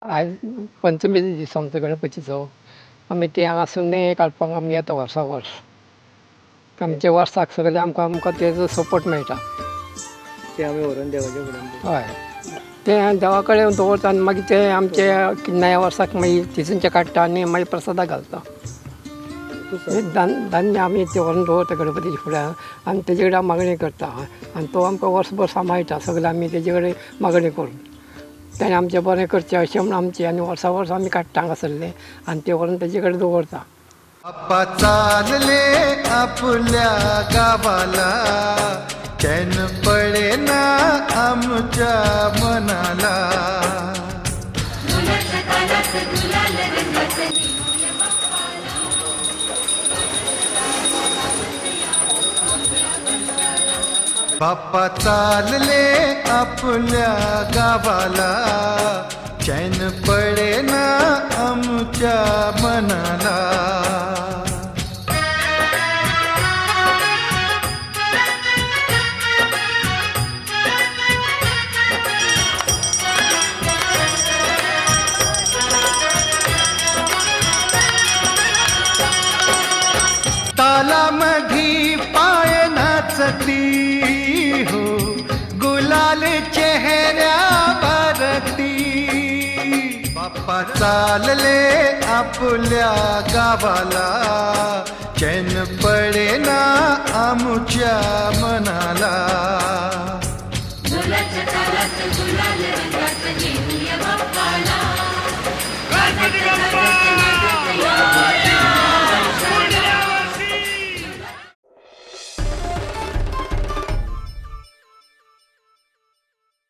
आयज पंचमीचो दीस आमचो गणपतीचो. आमी ते हांगासून काडपाक आमी येता वर्सा वर्स. आमच्या वर्साक सगळे आमकां आमकां तेजो सपोर्ट मेळटा. ते आमी व्हरून देवाच्या फुड्यान. हय, ते देवा कडेन दवरता आनी मागीर ते आमचे नव्या वर्साक मागीर तितूनचे काडटा आनी मागीर प्रसादाक घालता. धान्य आमी ते व्हरून दवरता गणपतीच्या फुड्यान आनी तेजे कडेन मागणी करता आनी तो आमकां वर्सभर सांबाळटा. सगळें आमी तेजे कडेन मागणी करून तेणें आमचें बरें करचें अशें म्हूण आमचें आनी वर्सा वर्स आमी काडटा हांगासरलें आनी तें व्हरून तेजे कडेन दवरता. बाप्पा चालले आपल्या गावाला, चैन पडेना आमच्या मनाला. बाप्पा चालले आपल्या गावाला, चैन पडेना आमच्या मनाला. तालामधी पाय नाचती हो, गुलाल चेहऱ्यावरती. बाप्पा चालले आपल्या गावाला, चैन पडेना आमच्या मनाला. गुलाल रंगात घेऊया.